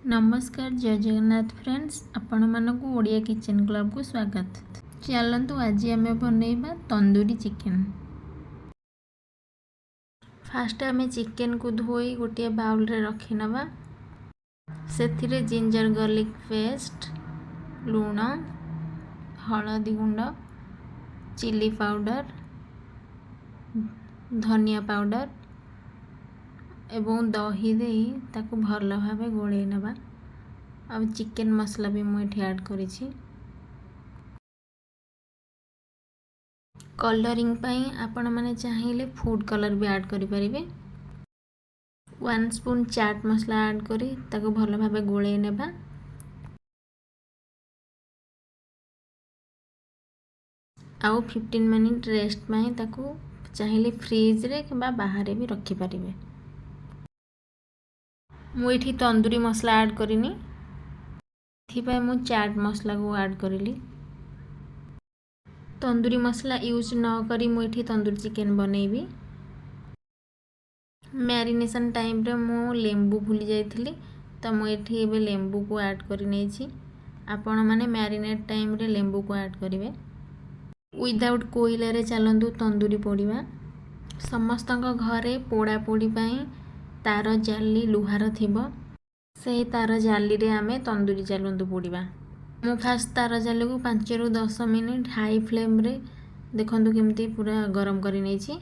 ନମସ୍କାର, ଜୟ ଜଗନ୍ନାଥ ଫ୍ରେଣ୍ଡସ୍। ଆପଣମାନଙ୍କୁ ଓଡ଼ିଆ କିଚେନ୍ କ୍ଲବକୁ ସ୍ୱାଗତ। ଚାଲନ୍ତୁ, ଆଜି ଆମେ ବନେଇବା ତନ୍ଦୁରୀ ଚିକେନ୍। ଫାଷ୍ଟ ଆମେ ଚିକେନ୍କୁ ଧୋଇ ଗୋଟିଏ ବାଉଲରେ ରଖିନେବା। ସେଥିରେ ଜିଞ୍ଜର ଗାର୍ଲିକ୍ ପେଷ୍ଟ, ଲୁଣ, ହଳଦୀ ଗୁଣ୍ଡ, ଚିଲି ପାଉଡ଼ର, ଧନିଆ ପାଉଡ଼ର ଏବଂ ଦହି ଦେଇ ତାକୁ ଭଲ ଭାବେ ଗୋଳେଇ ନେବା। ଆଉ ଚିକେନ୍ ମସଲା ବି ମୁଁ ଏଠି ଆଡ଼୍ କରିଛି। କଲରିଂ ପାଇଁ ଆପଣମାନେ ଚାହିଁଲେ ଫୁଡ଼୍ କଲର୍ ବି ଆଡ଼୍ କରିପାରିବେ। 1 ସ୍ପୁନ୍ ଚାଟ୍ ମସଲା ଆଡ଼୍ କରି ତାକୁ ଭଲ ଭାବେ ଗୋଳେଇ ନେବା। ଆଉ 15 ମିନିଟ୍ ରେଷ୍ଟ ପାଇଁ ତାକୁ ଚାହିଁଲେ ଫ୍ରିଜ୍ରେ କିମ୍ବା ବାହାରେ ବି ରଖିପାରିବେ। ମୁଁ ଏଠି ତନ୍ଦୁରୀ ମସଲା ଆଡ଼୍ କରିନି, ଏଥିପାଇଁ ମୁଁ ଚାଟ୍ ମସଲାକୁ ଆଡ଼୍ କରିଲି। ତନ୍ଦୁରୀ ମସଲା ୟୁଜ୍ ନ କରି ମୁଁ ଏଠି ତନ୍ଦୁରୀ ଚିକେନ୍ ବନେଇବି। ମ୍ୟାରିନେସନ୍ ଟାଇମ୍ରେ ମୁଁ ଲେମ୍ବୁ ଭୁଲି ଯାଇଥିଲି, ତ ମୁଁ ଏଠି ଏବେ ଲେମ୍ବୁକୁ ଆଡ଼୍ କରି ନେଇଛି। ଆପଣମାନେ ମ୍ୟାରିନେଟ୍ ଟାଇମ୍ରେ ଲେମ୍ବୁକୁ ଆଡ଼୍ କରିବେ। ୱିଦାଉଟ୍ କୋଇଲାରେ ଚାଲନ୍ତୁ ତନ୍ଦୁରୀ ପୋଡ଼ିବା। ସମସ୍ତଙ୍କ ଘରେ ପୋଡ଼ା ପୋଡ଼ି ପାଇଁ ତାର ଜାଲି ଲୁହାର ଥିବ। ସେହି ତାର ଜାଲିରେ ଆମେ ତନ୍ଦୁରୀ ଚାଲନ୍ତୁ ପୋଡ଼ିବା। ମୁଁ ଫାଷ୍ଟ ତାର ଜାଲିକୁ 5ରୁ 10 ମିନିଟ୍ ହାଇ ଫ୍ଲେମ୍ରେ ଦେଖନ୍ତୁ କେମିତି ପୁରା ଗରମ କରି ନେଇଛି।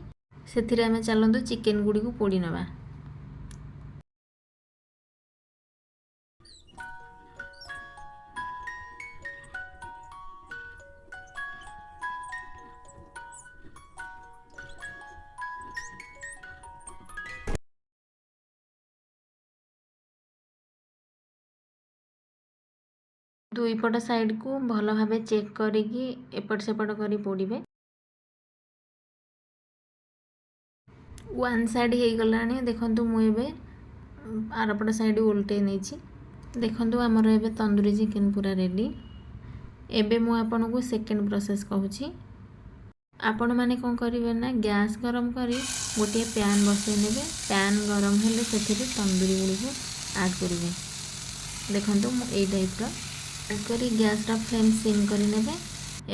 ସେଥିରେ ଆମେ ଚାଲନ୍ତୁ ଚିକେନ୍ ଗୁଡ଼ିକୁ ପୋଡ଼ି ନେବା। ଦୁଇ ପଟ ସାଇଡ଼କୁ ଭଲ ଭାବେ ଚେକ୍ କରିକି ଏପଟ ସେପଟ କରି ପୋଡ଼ିବେ। ୱାନ୍ ସାଇଡ଼୍ ହେଇଗଲାଣି। ଦେଖନ୍ତୁ, ମୁଁ ଏବେ ଆରପଟ ସାଇଡ଼୍ ଓଲଟେଇ ନେଇଛି। ଦେଖନ୍ତୁ, ଆମର ଏବେ ତନ୍ଦୁରୀ ଚିକେନ୍ ପୁରା ରେଡ଼ି। ଏବେ ମୁଁ ଆପଣଙ୍କୁ ସେକେଣ୍ଡ ପ୍ରୋସେସ୍ କହୁଛି। ଆପଣମାନେ କ'ଣ କରିବେ ନା, ଗ୍ୟାସ୍ ଗରମ କରି ଗୋଟିଏ ପ୍ୟାନ୍ ବସାଇ ନେବେ। ପ୍ୟାନ୍ ଗରମ ହେଲେ ସେଥିରେ ତନ୍ଦୁରୀ ଗୁଡ଼ିକୁ ଆଡ଼୍ କରିବେ। ଦେଖନ୍ତୁ, ମୁଁ ଏଇ ଟାଇପ୍ର ଆଡ଼୍ କରି ଗ୍ୟାସ୍ର ଫ୍ଲେମ୍ ସିମ୍ କରିନେବେ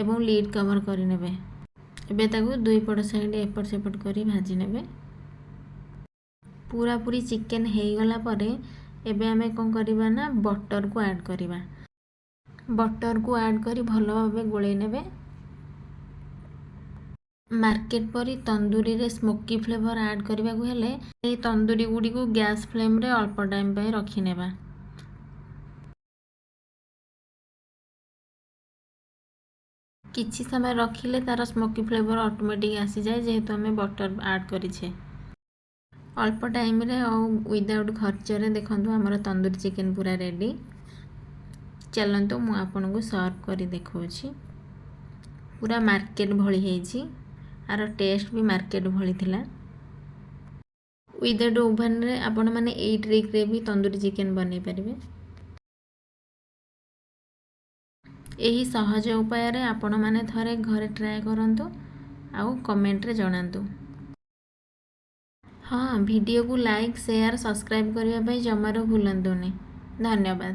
ଏବଂ ଲିଡ୍ କଭର୍ କରିନେବେ। ଏବେ ତାକୁ ଦୁଇ ପଟ ସାଇଡ଼୍ ଏପଟ ସେପଟ କରି ଭାଜି ନେବେ। ପୁରାପୁରି ଚିକେନ୍ ହେଇଗଲା ପରେ ଏବେ ଆମେ କ'ଣ କରିବା ନା, ବଟର୍କୁ ଆଡ଼୍ କରିବା। ବଟର୍କୁ ଆଡ଼୍ କରି ଭଲ ଭାବେ ଗୋଳେଇ ନେବେ। ମାର୍କେଟ ପରି ତନ୍ଦୁରୀରେ ସ୍ମୋକି ଫ୍ଲେଭର୍ ଆଡ଼୍ କରିବାକୁ ହେଲେ ଏହି ତନ୍ଦୁରୀ ଗୁଡ଼ିକୁ ଗ୍ୟାସ୍ ଫ୍ଲେମ୍ରେ ଅଳ୍ପ ଟାଇମ୍ ପାଇଁ ରଖିନେବା। କିଛି ସମୟ ରଖିଲେ ତା'ର ସ୍ମୋକି ଫ୍ଲେଭର୍ ଅଟୋମେଟିକ୍ ଆସିଯାଏ, ଯେହେତୁ ଆମେ ବଟର୍ ଆଡ଼୍ କରିଛେ। ଅଳ୍ପ ଟାଇମ୍ରେ ଆଉ ୱିଦାଉଟ୍ ଖର୍ଚ୍ଚରେ ଦେଖନ୍ତୁ, ଆମର ତନ୍ଦୁରୀ ଚିକେନ୍ ପୁରା ରେଡ଼ି। ଚାଲନ୍ତୁ, ମୁଁ ଆପଣଙ୍କୁ ସର୍ଭ କରି ଦେଖାଉଛି। ପୁରା ମାର୍କେଟ ଭଳି ହେଇଛି। ଆର ଟେଷ୍ଟ ବି ମାର୍କେଟ ଭଳି ଥିଲା। ୱିଦାଉଟ୍ ଓଭେନରେ ଆପଣମାନେ ଏଇ ଟ୍ରିକ୍ରେ ବି ତନ୍ଦୁରୀ ଚିକେନ୍ ବନେଇ ପାରିବେ। ଏହି ସହଜ ଉପାୟରେ ଆପଣମାନେ ଥରେ ଘରେ ଟ୍ରାଏ କରନ୍ତୁ ଆଉ କମେଣ୍ଟରେ ଜଣାନ୍ତୁ। ହଁ, ଭିଡ଼ିଓକୁ ଲାଇକ୍, ସେୟାର, ସବସ୍କ୍ରାଇବ୍ କରିବା ପାଇଁ ଜମାରୁ ଭୁଲନ୍ତୁନି। ଧନ୍ୟବାଦ।